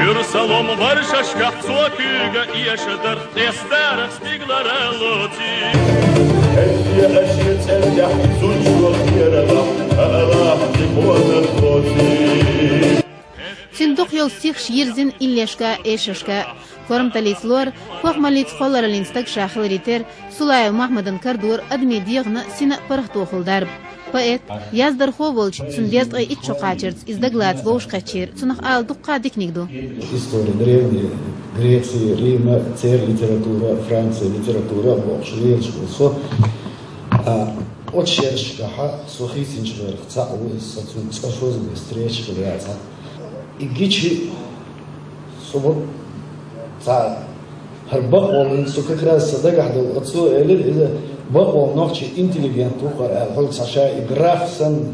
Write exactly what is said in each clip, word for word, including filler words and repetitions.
Иерусалим варшашкахь цо куьйга эшадар, тӀестарах стигалара лоций. Хьаьжжа аша цӀердехь зунчо кхерарах, Аллах и бозат лоций. Цуьнан дукха йолу стихаш йирзина иллешка, эшаршка. Корматаллица лор, кохамаллица кхоллараллин стаг ша хиларе терра, Сулаев Мохьмадан карадора адамийн дегӀана сина а, паргӀатохула дарба. Поэт, яздархо а волчу, цунна дезткъе итт шо кхачарца иза дагалаца вовшахкхетчера цунах ала дуккха а диканиг ду. История Древней Греции, Рима, церан литература, Францин литература а бохуш лелаш ву со. А, оцу шерашкахьа со хийцинчу гӀерах цхьаъ ву иза, со цуьнца цкъа шозза бен встреча хила яцахь. И гича со бу цхьа хӀара бакъволу, со как раз сан дагахь долу, оцо элира, иза бакъволу нохчийн интеллигент ву хӀара аьлла, хӀара цхьа ша и граф санна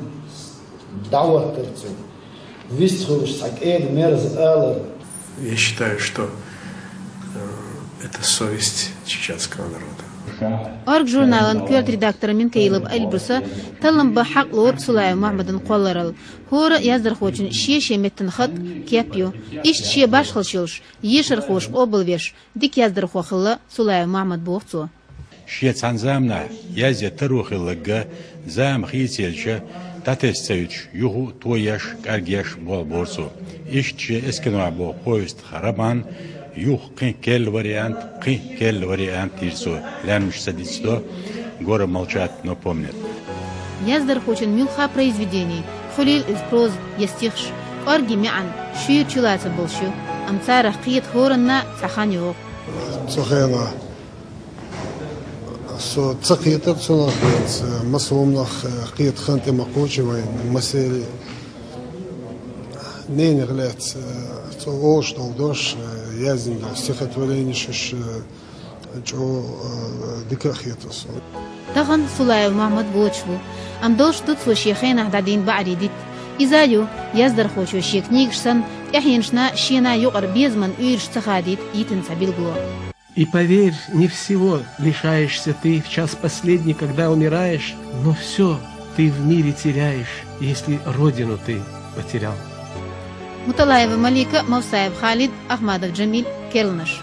дӀахӀоттара цо. Вистхуьлуш цхьа кӀеда-мерза алар. Я считаю, что э, это совесть чеченского народа. «Орга» журналан коьрта редактора Минкаилова Эльбруса таллам бан хьакъ лору Сулаев Мохьмадан кхолларалла. ХӀора яздархочун шен-шен меттан хатӀ, кеп ю. Иштта шен башхаллаш йолуш, ешархоша къобалвеш, дика яздархо хилла Сулаев Мохьмад, боху цо. Шен цхьана заманахь язъян таро хилларг а, зама хийцаелча, дӀатесна ца юьтуш, юха а тоеш, кӀаргъеш болх бора цо. Иштта шен «Эскинойх» боху повестах роман юха кхин керла вариант, кхин керла вариант йира цо, лаьмнаш ца дицдо, «Горы молчат, но помнят». Яздархочун муьлхха произведени, хуьлийла иза проза я стихаш, кӀорггера маьӀна, шуьйра чулацам болуш ю, амма царах кхета хӀоранна а цхьа хан йогӀу. Цу хенахь со ца кхетара цунах, хӀинца маса хӀуманах кхета хан тӀе ма кхочу вайн, масерий. Ненах лаьцна, цо олуш долу дош, яздина долу стихотворенеш уьш, чӀогӀа дика а хета суна. Тахана Сулаев Мохьмад воцуш ву, амма долуш ду цо шен хенахь дӀадийна баьӀарийн дитт. Иза а ю, яздархочо шен книгаш санна, тӀаьхьенашна, шена юкъара безаман уьйраш ца хадийта йитина цхьа билгало. И поверь, не всего лишаешься ты в час последний, когда умираешь, но всё ты в мире теряешь, если родину ты потерял. Муталаева Малика, Мовсаев Халид, Ахмадов Джамиль, «Керланаш».